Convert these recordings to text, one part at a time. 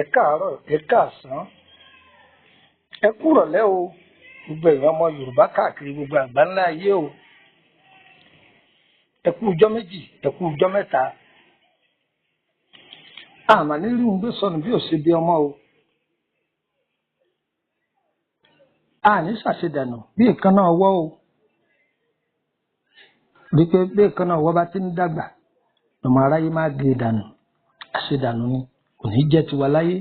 Ẹ káàárọ̀, ẹ káàsán, ẹ kúrọ̀lẹ́ o, gbogbo èèyàn ọmọ Yorùbá káàkiri gbogbo àgbáńlá ayé o. Ẹ kú ọjọ́ méjì, ẹ kú ọjọ́ mẹ́ta. Àmà ní rí ń gbé sọnù bí ò ṣe bí ọmọ o. Àní ṣàṣedànù bí èékánná ọwọ́ o. Rí pé bí èékánná ọwọ́ bá ti ń dàgbà, ọmọ aráyé máa gé e dànù. Àṣedànù ni, kò ní jẹ́ tiwa láyé.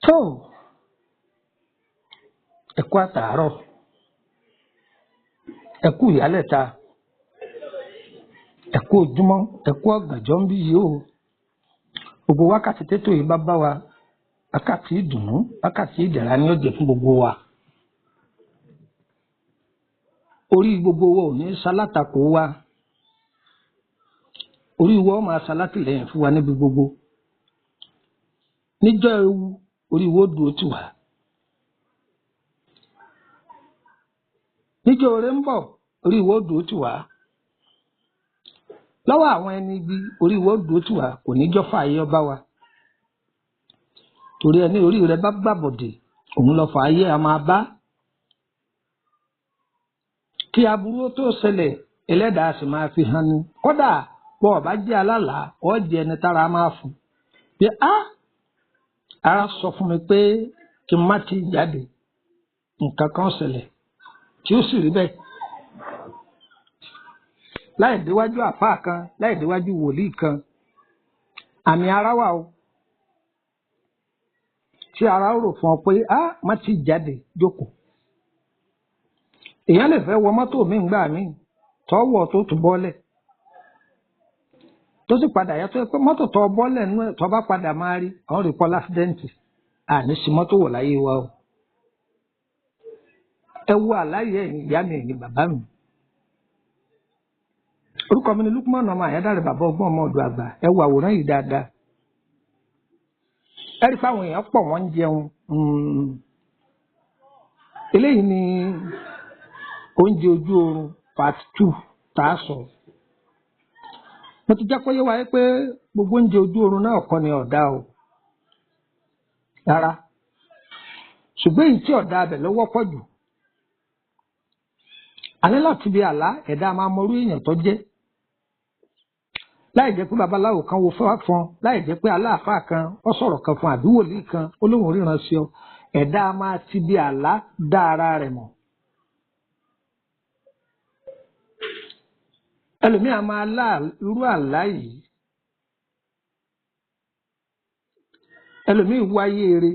Tó, ẹ kú àtàárọ̀, ẹ kú ìyálẹ̀ta, ẹ kú ojúmọ́, ẹ kú ọ̀gànjọ́ ń bí yìí o. Gbogbo wákàtí tètò yìí bá bá wa, wákàtí ìdùnnú, wákàtí ìdẹ̀ra ni ó jẹ́ fún gbogbo wa. Orí gbogbo wa ò ní ṣalátakò wa. Orí wa ó máa ṣalátìlẹ́yìn fún wa níbi gbogbo. Níjọ́ ewu, orí wa ó dúró tì wá. Níjọ́ oore ń bọ̀, orí wa ó dúró tì wá. Lọ́wọ́ àwọn ẹni ibi, orí wa ó dúró tì wá, kò ní jọ́ fààyè ọba wa. Torí ẹni orí rẹ bá gbàbọ̀dè, òun lọ fààyè a máa bá. Kí aburú ó tó ṣẹlẹ̀, ẹlẹ́dàá sì máa fi hàn ni. Kódà bọ́ ọ̀bá jẹ́ alálàá, ọ́ jẹ́ ẹni tára máa fún. Bí a, ara sọ fún mi pé kí n má ti jáde, nǹkan kan ṣẹlẹ̀ tí ó sì rí bẹ́ẹ̀. Láì déwájú àfáà kan, láì déwájú wòlíì kan, àmì ara wà o. Tí ara rò fún ọ pé a má ti jáde, jókòó. Èèyàn lè fẹ́ wọ mọ́tò mi ńgbà mí, tọ́wọ́ tó tún bọ́lẹ̀. Tó sì padà yàtọ̀ pé mọ́tò tó bọ́lẹ̀ nú ẹ̀ tó bá padà máa rí, àwọn rí pọ́ lásídẹ́ǹtì. Àní sí mọ́tò wọ̀ láyé wa o. Ẹ wo àláyé ẹ̀yin ìyá mi, ẹ̀yin bàbá mi. Orúkọ mi ni Lukman ọmọ Àyádáre, bàbá ọgbọ́n ọmọ ọ̀dọ̀ àgbà. Ẹ wo àwòrán yìí dáadáa. Ẹ rí i pé àwọn èèyàn pọ̀, wọ́n ń jẹun. Eléyìí ni oúnjẹ ojú oorun part 2 tá a sọ. Mo ti jẹ́ kó yé wa pé gbogbo oúnjẹ ojú oorun náà kọ́ ni ọ̀dà o. Rárá. Ṣùgbọ́n èyí tí ọ̀dà abẹ̀ ló wọ́pọ̀ jù. A ní láti bí àlá ẹ̀dá máa mọrú èèyàn tó jẹ́. Láì jẹ́ pé babaláwo kan wo fún, láì jẹ́ pé aláàfáà kan ó sọ̀rọ̀ kan fún àbí wòlíì kan ó lóun ríran sí ọ. Ẹ̀dá máa ti bí àlá dá ara rẹ̀ mọ̀. Ẹlòmíà máa lá irú àlá yìí. Ẹlòmíì wáyé eré,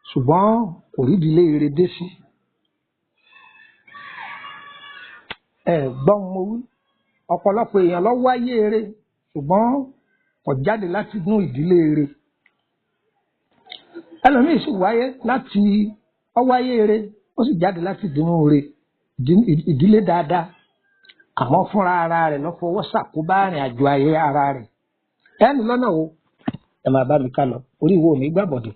ṣùgbọ́n kò rí ìdílé eré dé sí. Ẹ gbọ́n mo wí, ọ̀pọ̀lọpọ̀ èèyàn ló wáyé eré, ṣùgbọ́n kò jáde láti inú ìdílé eré. Ẹlòmíì sì wáyé láti ó wáyé eré, ó sì jáde láti inú eré, ìdílé dáadáa. Àmọ́ fúnra ara rẹ̀ ló fọwọ́ ṣàkóbá ìrìn àjò ayé ara rẹ̀. Ẹnu lọ́nà wo? Ẹ máa bá mi ká lọ, orí wo mi gbàbọ̀dè.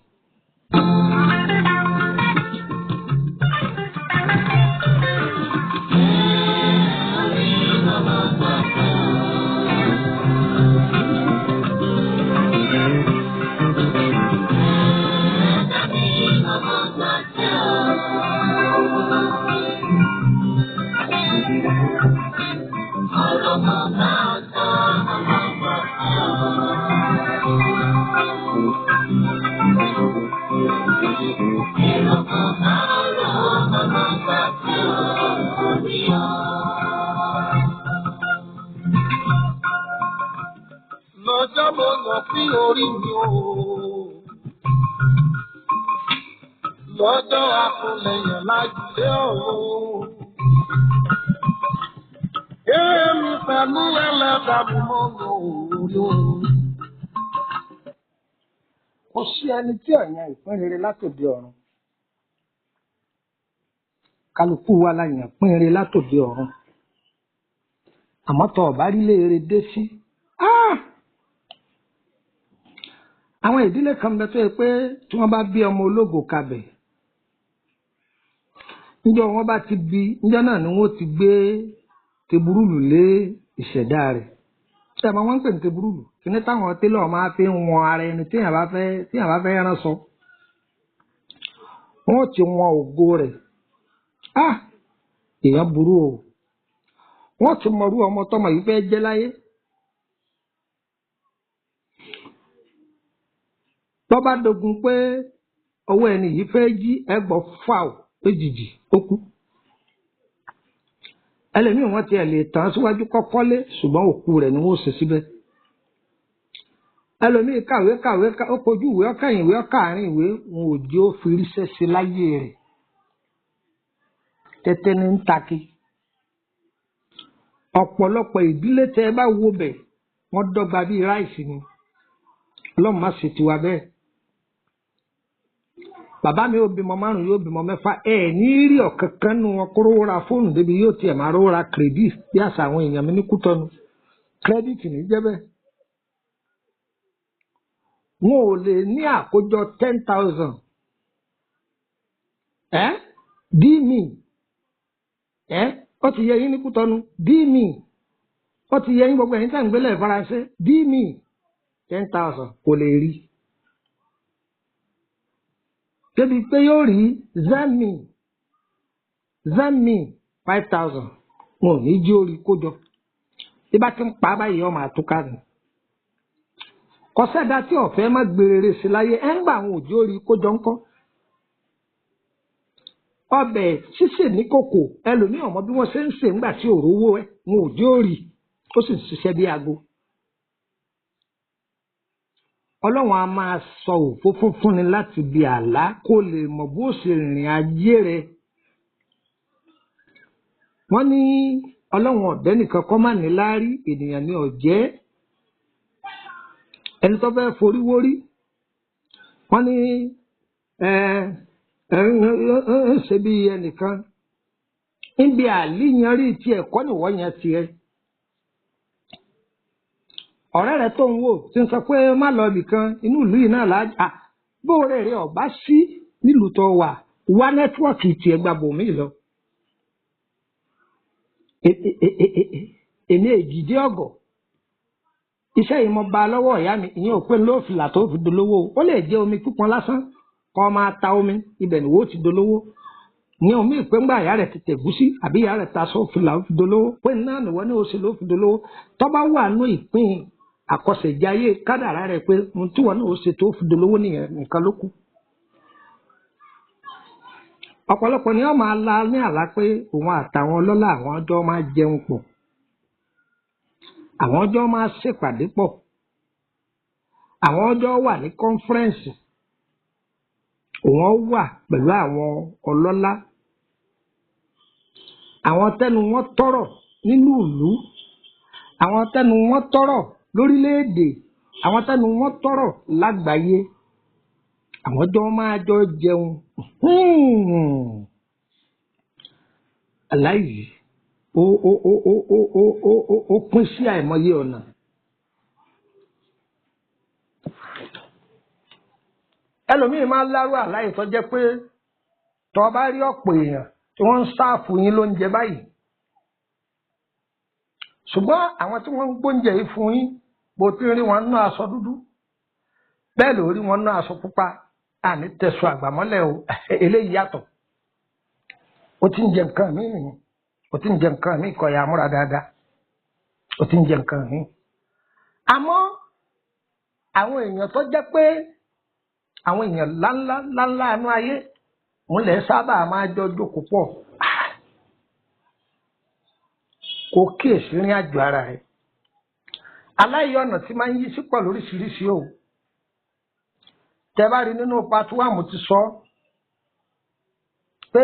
Lọ́jọ́ mo lọ sí orí mi o. Lọ́jọ́ akúnlẹ̀yàn lájúlé o. Èmi pẹ̀lú ẹlẹ́dàá mi mọ́ lò ó. Kò sí ẹni tí ọ̀yàn ìpín rere látòde ọ̀run. Kálukú wa la yàn pín rere látòde ọ̀run. Àmọ́ tọ́ ọ̀bá rí léere dé sí. Àwọn ìdílé kan bẹ tó yẹ pé tí wọ́n bá bí ọmọ ológo kabẹ̀. Níjọ́ wọ́n bá ti bí, níjọ́ náà ni wọ́n ti gbé teburúlù lé ìṣẹ̀dá rẹ̀. Ṣé ẹ mọ wọ́n ń pè ní tebúrúlù? Kíní táwọn télọ̀ máa fi ń wọn ara ẹni téèyàn bá fẹ́ rán sọ. Wọ́n ti wọn ògo rẹ̀. Ah! Èèyàn burú o. Wọ́n ti mọrú ọmọ tọmọ yìí fẹ́ jẹ́ láyé. Bọ́ bá dogun pé ọwọ́ ẹni yìí fẹ́ jí ẹgbọ́ fáw lójijì ó kú. Ẹlòmíì wọ́n tiẹ̀ lè tàn síwájú kọ́kọ́lé ṣùgbọ́n òkú rẹ̀ ni wọ́n ṣe síbẹ̀. Ẹlòmíì kàwé kàwé ó kojú ìwé ọkàyìn ìwé ọkàárín ìwé wọn ò jẹ́ ó fi ríṣẹ́ ṣe láyé rẹ̀. Tẹ́tẹ́ ní ń taki. Ọ̀pọ̀lọpọ̀ ìdílé tẹ́ ẹ bá wo bẹ̀ wọ́n dọ́gba bíi ráìsì ni. Ọlọ́run má ṣe tiwa bẹ́ẹ̀. Bàbá mi ò bímọ 5 yóò bímọ 6 ẹ ní rí ọ̀kankan nu wọn kó rówó ra fóònù débi yóò tiẹ̀ máa rówó ra kírẹ́dìtì bí àṣà àwọn èèyàn mi ní Kútọ́nù. Kírẹ́dìtì ní jẹ́ bẹ́ẹ̀. Wọn ò lè ní àkójọ 10,000. Ẹ́ dí mi. Ẹ́ ó ti yẹ yín ní Kútọ́nù dí mi. Ó ti yẹ yín gbogbo ẹ̀yin tá ń gbélé Faransé dí mi. 10,000 kò lè rí. Débi pé yóò rí zami 5,000 wọn ò ní jí ó rí kójọ. Bí bá ti ń pa báyìí ọmọ àtúkà ni. Kọsẹ́dá tí ọ̀fẹ́ má gbèrèrè sí láyé ẹ̀ ń gbà àwọn òjò rí kójọ ńkọ́. Ọbẹ̀ sísè ní kòkò ẹlòmíì ọmọ bí wọ́n ṣe ń sè ńgbà tí òrówó ẹ̀ wọn ò jẹ́ ó rí ó sì ń ṣiṣẹ́ bí aago. Ọlọ́run a máa sọ òfófó fúnni láti bi àlá kó lè mọ̀ bó ṣe rìnrìn ajé rẹ̀. Wọ́n ní Ọlọ́run ọ̀dẹ́ nìkan kọ́ má ní láárí ènìyàn ní ọ̀jẹ́. Ẹni tó fẹ́ forí wórí. Wọ́n ní ẹ ẹ ń ṣe bí ẹnìkan. Níbi àlíyanrí tiẹ̀ kọ́ nìwọ́ yẹn tiẹ̀. Ọ̀rẹ́ rẹ̀ tó ń wò tí ń sọ pé má lọ ibì kan inú ìlú yìí náà láàjà bóore rẹ̀ ọ̀bá sí nílùú tó wà wá nẹ́tíwọ̀kì tiẹ̀ gba bòmí lọ. Èmi èjìdí ọ̀gọ̀ iṣẹ́ yìí mo bá lọ́wọ́ ìyá mi ìyẹn ò pé lóòfìlà tó fi dolówó ó lè jẹ́ omi pípọn lásán kọ́ máa ta omi ibẹ̀ ni wò ó ti dolówó ní omi ìpé ńgbà ìyá rẹ̀ ti tẹ̀gúsí àbí ìyá rẹ̀ ta sófìlà ó fi dolówó pé náà nìwọ ní oṣù ló fi dolówó tó bá wà nú ìpín àkọsẹ̀jayé kádàrá rẹ̀ pé ohun tí wọn náà ó ṣe tó fi dolówó nìyẹn nìkan ló kù. Ọ̀pọ̀lọpọ̀ ni wọ́n máa la ní àlá pé òun àtàwọn ọlọ́lá àwọn ọjọ́ máa jẹun pọ̀ àwọn ọjọ́ máa ṣèpàdé pọ̀ àwọn ọjọ́ wà ní kọ́nfẹ́rẹ́ǹsì òun wà pẹ̀lú àwọn ọlọ́lá àwọn tẹnu wọn tọrọ nínú ìlú àwọn tẹnu wọn tọrọ lórílẹ̀èdè àwọn tẹnu wọn tọrọ lágbàáyé àwọn jọ máa jọ jẹun. Aláìyí ó ó ó ó ó ó ó ó ó pín sí àìmọye ọ̀nà. Ẹlòmíì máa ń lárú àláyé tó jẹ́ pé tó bá rí ọ̀pọ̀ èèyàn tí wọ́n ń sáàfù yín lóúnjẹ báyìí ṣùgbọ́n àwọn tí wọ́n ń gbóúnjẹ yìí fún yín bó ti rí wọn ná aṣọ dúdú bẹ́ẹ̀ ló rí wọn ná aṣọ pupa àní tẹ̀sùn àgbàmọ́lẹ̀ o eléyìí yàtọ̀ ó ti ń jẹ nǹkan mí nìyẹn ó ti ń jẹ nǹkan mí kọ̀ ya múra dáadáa ó ti ń jẹ nǹkan mí. Àmọ́ àwọn èèyàn tó jẹ́ pé àwọn èèyàn ńláńlá ńláńlá inú ayé òun lè sábà máa jọ jókòó pọ̀ kó kíyèsí rìn àjò ara rẹ̀. Aláìyé ọ̀nà tí máa ń yí sí pọ̀ lóríṣiríṣi o. Tẹ́ bá rí nínú part one mo ti sọ pé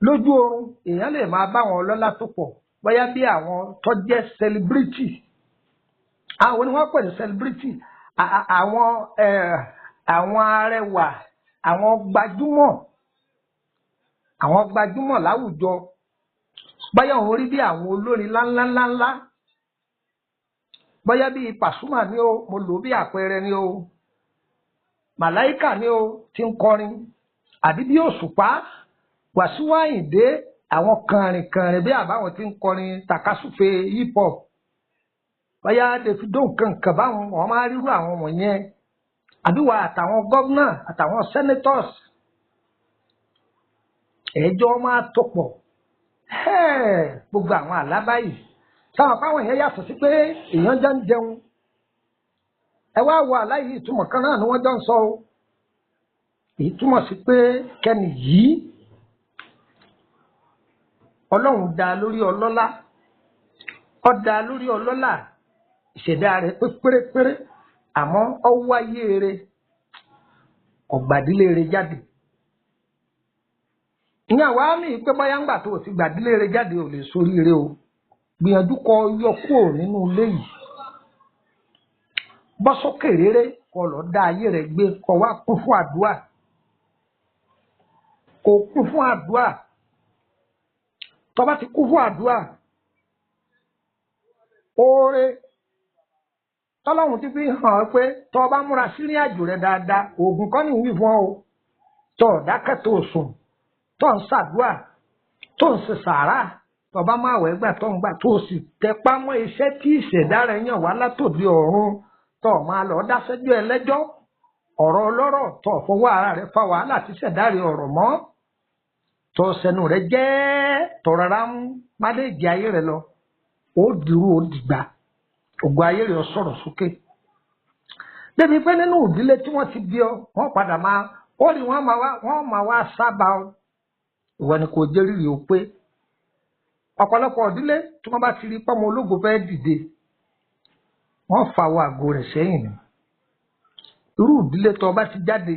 lójú oorun èèyàn lè máa bá àwọn ọlọ́lá tó pọ̀ bóyá bí àwọn tó jẹ́ celebrity. Àwọn ni wọ́n pè ní celebrity àwọn àwọn arẹwà àwọn gbajúmọ̀ àwọn gbajúmọ̀ láwùjọ bóyá òun rí bí àwọn olórin ńláńláńláńlá bóyá bí Pasuma ni o mo lò bí àpẹẹrẹ ni o Màláíkà ni o ti ń kọrin àbí bí Òṣùpá Wàsíù Àyìndé àwọn kànrìnkànrìn bí àbáwọn ti ń kọrin takasúfe hip hop. Bóyá Davido nǹkan kan báwọn, wọ́n máa rírú àwọn wọ̀nyẹn, àbí wà àtàwọn gómìnà àtàwọn senators, ẹjọ́ máa tó pọ̀. Gbogbo àwọn àlá báyìí táwọn fáwọn yẹn yàtọ̀ sí pé èèyàn jọ ń jẹun. Ẹ wá wo àlá yìí, ìtumọ̀ kan náà ni wọ́n jọ ń sọ o. Èyí túmọ̀ sí pé kẹ́ni yìí Ọlọ́run dá lórí ọlọ́lá, ó dá lórí ọlọ́lá, ìṣẹ̀dá rẹ̀ pé pérépéré, àmọ́ ó wáyé rẹ̀ ọ̀gbàdílé rẹ̀ jáde. Ìyẹn àwa mi pé bóyá ńgbà tó o ti gbàdílé rẹ̀ jáde ò lè soríire o. Gbìyànjú kó yọ kúrò nínú ilé yìí, bọ́ sókè rere, kó lọ dá ayé rẹ̀ gbé, kó wá kún fún àdúrà, kó kún fún àdúrà. Tó bá ti kún fún àdúrà, oore tọ́lọ́hun ti fi hàn ọ́ pé tó bá múra sírìn àjò rẹ̀ dáadáa, oògùn kọ́ ni ìwí fún ọ o. Tó dákẹ́ tó sùn, tó ń ṣàdúrà, tó ń ṣe sàárà, tó bá máa wẹ̀ gbà tó ń gbà, tó sì tẹpá mọ́ iṣẹ́ tí ìṣẹ̀dá rẹ̀ yàn wá látòdì ọ̀run, tó máa lọ dáṣẹ́jọ́ ẹlẹ́jọ́, ọ̀rọ̀ ọlọ́rọ̀, tó fọwọ́ ara rẹ̀ fa wàhálà tí ìṣẹ̀dá rẹ̀ ọ̀rọ̀ mọ́, tó sẹnu rẹ̀ jẹ́, tó rárá ń má lè jẹ ayé rẹ̀ lọ, ó dirú ó dìgbà, ògùn ayé rẹ̀ sọ̀rọ̀ sókè. Débi pé nínú ìdílé tí wọ́n ti bí ọ, wọ́n padà máa ó rí wọ́n máa wá sábà ọ. Ìwọ ni kò jẹ́ rírì o pé ọ̀pọ̀lọpọ̀ ìdílé tí wọ́n bá ti rí pọ́mọ ológo fẹ́ dìde, wọ́n fa wọ àgọ́ rẹ̀ sẹ́yìn ni. Irú ìdílé tó bá ti jáde,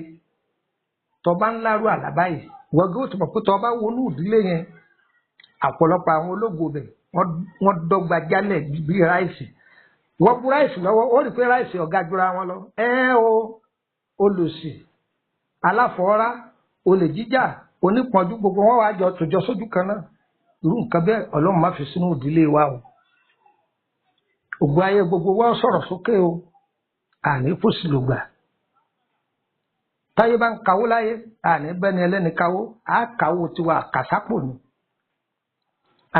tó bá ń lárú àlá báyìí, wọ́n gé òtún mọ̀ pé tó bá wọnú ìdílé yẹn, ọ̀pọ̀lọpọ̀ àwọn ológo bẹ̀ wọ́n dọ́gba jálẹ̀ bí ráìsì. Wọ́n bu ráìsì lọ́wọ́, ó rí pé ráìsì ọ̀gá jura wọn lọ. Ẹ o, olòṣì, aláfọ̀ọ́rá, olè jíjà, onípọ̀njú, gbogbo wọn wá jọ tòjọ sójú kan náà. Irú nǹkan bẹ́ẹ̀ Ọlọ́run má fi sínú ìdílé wa o. Ògùn ayé gbogbo wọn sọ̀rọ̀ sókè o, àní fòsì ló gbà. Táyé bá ń kawó láyé, àní bẹ́ni ẹlẹ́ni kawó, á kawó tiwa kàsápò ni.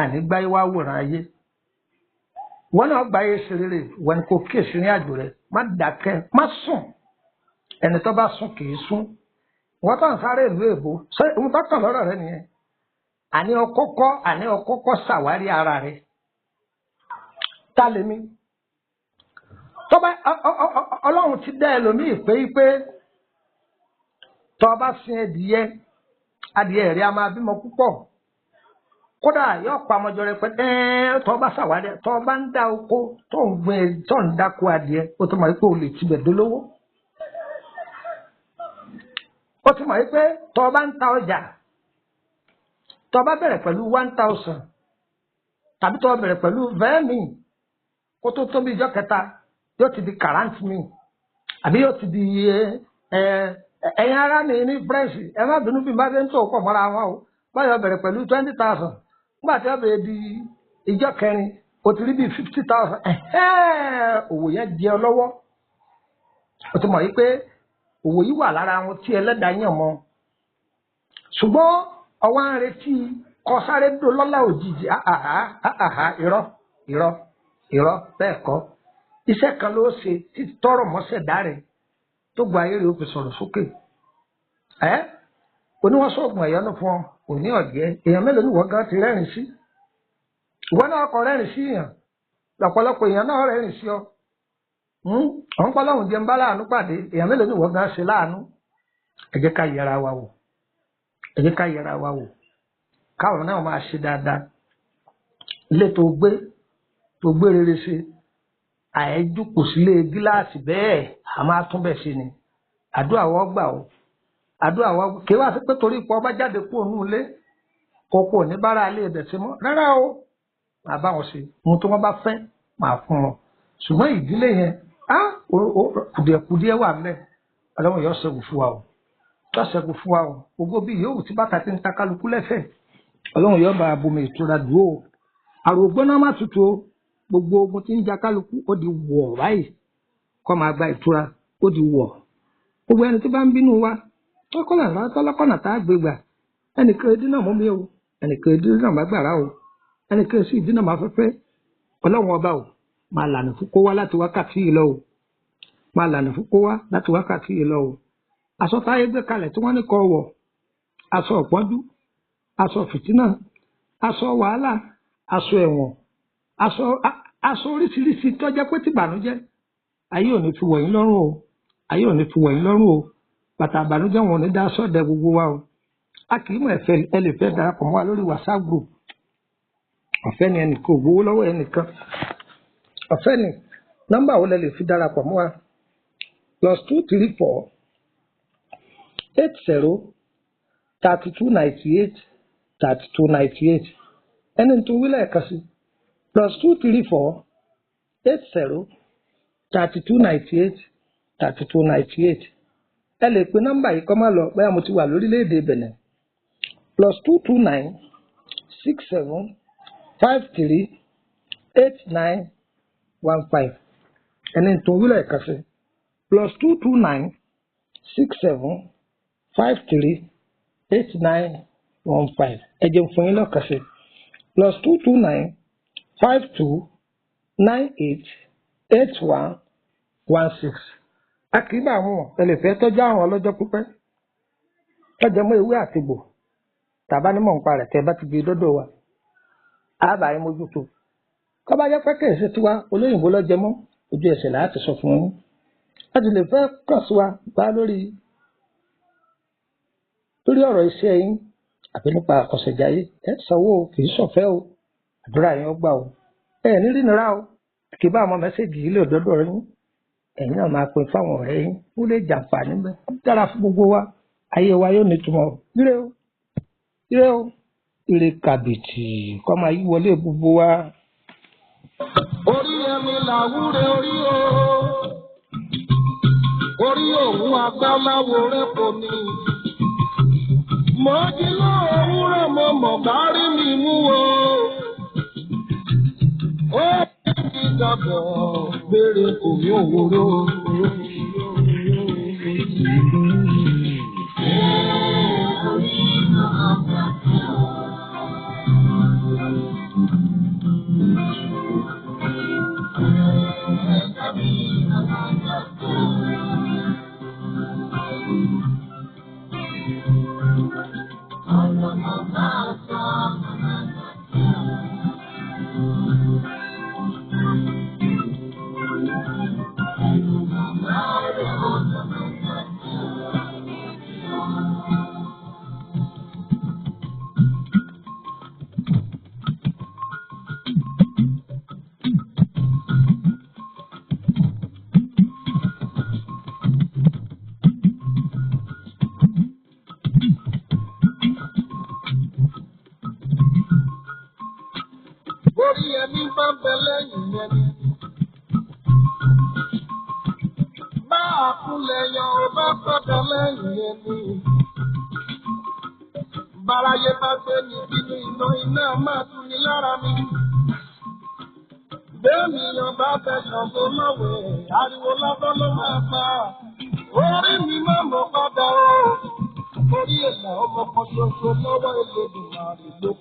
Àní gbáyé wá wòran ayé. Wọn náà gbáyé ṣe rere, wọn ni kò kíyèsí ní àjò rẹ, má dákẹ́, má sùn. Ẹni tó bá sùn kì í sùn. Wọ́n tó ń sáré ìlú èbó, ṣé ohun tó kàn lọ́rọ̀ rẹ nìyẹn? Àní ọkọ́kọ́ ṣàwárí ara rẹ. Ta lèmi? Tó bá Ọlọ́run ti dá ẹlòmíì pé tó bá sin adìyẹ, adìyẹ rẹ a máa bímọ púpọ̀. Kódà yóò pa ọmọjọ rẹ pé tó bá ṣàwárí, tó bá ń dá oko, tó ń gbin, tó ń dáko adìyẹ, ó tó mọ̀ pé o lè tibẹ̀ dolówó. Ó ti mọ̀ pé tó bá ń ta ọjà, tó bá bẹ̀rẹ̀ pẹ̀lú 1,000 tàbí tó bẹ̀rẹ̀ pẹ̀lú vẹ́ẹ̀mì, kó tó tó bí ìjọ kẹta yóò ti di current mi, àbí yóò ti di ẹ̀yin ara mi ní French, ẹ má bínú bí n bá ṣe ń tó pọ̀ mọ́ra wọn o. Báyọ̀ bẹ̀rẹ̀ pẹ̀lú 20,000, nígbà tí ó bẹ̀rẹ̀ di ìjọ kẹrin o ti rí bí 50,000. Òwò yẹn jẹ ọ lọ́wọ́. O ti mọ̀ yí pé òwò yìí wà lára àwọn tí ẹlẹ́dàá yàn mọ́. Ṣùgbọ́n ọwọ́ ń retí kọ sáré dò lọ́lá òjijì. Àhàhà, irọ́ irọ́ irọ́, bẹ́ẹ̀ kọ́. Iṣẹ́ kan ló ṣe tí tọrọ mọ́sẹ̀ dáre tó gba ayé rẹ̀ ó fi sọ̀rọ̀ sókè. Ẹ́ oníwọ́sọ̀gùn ẹ̀yọ́nú fún ọ, òní ọ̀jẹ́ èèyàn mélòó ni wọ́n gan ti rẹ́rìn sí? Ìwọ náà kọ rẹ́rìn sí èèyàn, lọ́pọ̀lọpọ̀ èèyàn náà rẹ́rìn sí ọ. Ọ̀n pọ́ lọ́hùn jẹun bá láàánú pàdé, èèyàn mélòó ni wọ́n gan ṣe láàánú? Ẹ jẹ́ ká yẹra wa wò. Ẹ jẹ́ ká yẹra wa wò. Káwọn náà máa ṣe dáadáa. Ilé tó gbé rere ṣe, àìjú kò sílé gíláàsì bẹ́ẹ̀, a máa tún bẹ̀ ṣe ni. Àdúrà wọ́n gbà o. Àdúrà wọ́n kí wá sí pé torí ipò ọba jáde kúrò nínú ilé, kókó ní bára ilé ibẹ̀ ṣe mọ́. Rárá o, màá bá wọn ṣe. Ohun tí wọ́n bá fẹ́, màá fún wọn. Ṣùgbọ́n ìdílé yẹn, kùdìẹ̀kùdìẹ̀ wà ńbẹ̀. Ọlọ́run yóò ṣẹ́gun fún wa o. Yóò ṣẹ́gun fún wa o. Gbogbo bí yòówù tí bàtà ti ń ta kálukú lẹ́sẹ̀, Ọlọ́run yóò bá abomi ìtura dúró o. Àrò gbóná má tutù o. Gbogbo ogun tí ń ja kálukú ó di wọ̀ báyìí. Kó máa gba ìtura, ó di wọ̀. Gbogbo ẹni tí bá ń bínú wa, tọ́lọ́kọ̀nà tá a gbé gbà. Ẹnìkan ìdínà mú mi o, ẹnìkan ìdínà má gbàrà o, ẹnìkan sì ìdínà má fẹ́fẹ́. Ọlọ́run ọba o, Máa lànà fún kó wá láti wákàtí yìí lọ o. Máa lànà fún kó wá láti wákàtí yìí lọ o. Aṣọ táyé gbé kalẹ̀ tí wọ́n ní kó wọ̀, aṣọ ọ̀pọ́njú, aṣọ fìtínà, aṣọ wàhálà, aṣọ ẹ̀wọ̀n, aṣọ oríṣiríṣi tó jẹ́ pé tìbànújẹ́. Ayé ò ní fi wọ̀ yín lọ́rùn o. Ayé ò ní fi wọ̀ yín lọ́rùn o. Bàtà àbànújẹ́ wọn ò ní dá sọ́dẹ gbogbo wa o. A kì í mọ̀ ẹ̀fẹ́ ẹ lè fẹ́ darapọ̀ mọ́ wa lórí WhatsApp group. Ọ̀fẹ́ ni, ẹnìkan ò gbowó lọ́wọ́ ẹnìkan. Ọ̀fẹ́ ni. Nọ́mbà wo lẹ lè fi darapọ̀ mọ́ wa? +234 80 32 98 32 98. Ẹni tó wí lẹ́ẹ̀kan sí, +234 80 32 98 32 98. Ẹ lè pe nọ́mbà yìí kọ́ má lọ bóyá mo ti wà lórílẹ̀‐èdè Benin, +229 67 53 89 15. Ẹni tó wí lẹ́ẹ̀kan sí, +229 67 53 89 15. Ẹ jẹun fún yín lọ́kàn sí, +229 52 98 81 16. A kì í bá àwọn ẹ lè fẹ́ tọ́jú àrùn ọlọ́jọ́ pípẹ́ tọ́jú mọ́ ewé àtegbò tàbá nímọ̀ nípa rẹ̀. Tẹ́ bá ti gbé dọ́dọ̀ wa, á bá yín mójútó. Kọ́ bá jẹ́ pé kì í ṣe tiwa olóyìnbó lọ́jẹ́ mọ́, ojú ẹsẹ̀ láti sọ fún yín. A sì lè fẹ́ kàn sí wa bá lórí ọ̀rọ̀ iṣẹ́ yín àbí nípa àkọsẹ̀jáyé. Ẹ sanwó o, kì í ṣọ̀fẹ́ o. Àdúrà yín ó gbà o. Ẹ ní rínira o. Kì í bá àwọn message yìí lè dọ́dọ̀ yín. Ẹ̀yin náà máa pín fáwọn ọ̀rẹ́ yín, ó lè jàǹfààní bẹ́ẹ̀. Ó dára fún gbogbo wa, ayé wa yóò nítumọ̀. Ire o, ire o, ire kàbìtì kọ́ máa yí wọlé gbogbo wa. Orí ẹni làwúre orí o. Orí òun agbáláwo rẹ̀ kò ní. Mo jí lówùúrọ̀, mo mọ̀ bá rí mi mú o. Ó ti dàgbọ̀ gbére kò ní òwúrọ̀. Orí ẹni bá ń bẹ lẹ́yìn ẹni. Bá a kúnlẹ̀ yan ó bá padà lẹ́yìn ẹni. Báráyé bá gbé ní bínú iná, iná máa tún ní lára mi. Bẹ́ẹ̀ni yan bá fẹ́ ṣàǹgó mọ̀wé, ariwo lọ́dọ́ ló máa pa. Orí mi máa mọ̀ padà o. Orí èèyàn ọmọ kan ṣoṣo lọ́wọ́ Elédùmarè ló.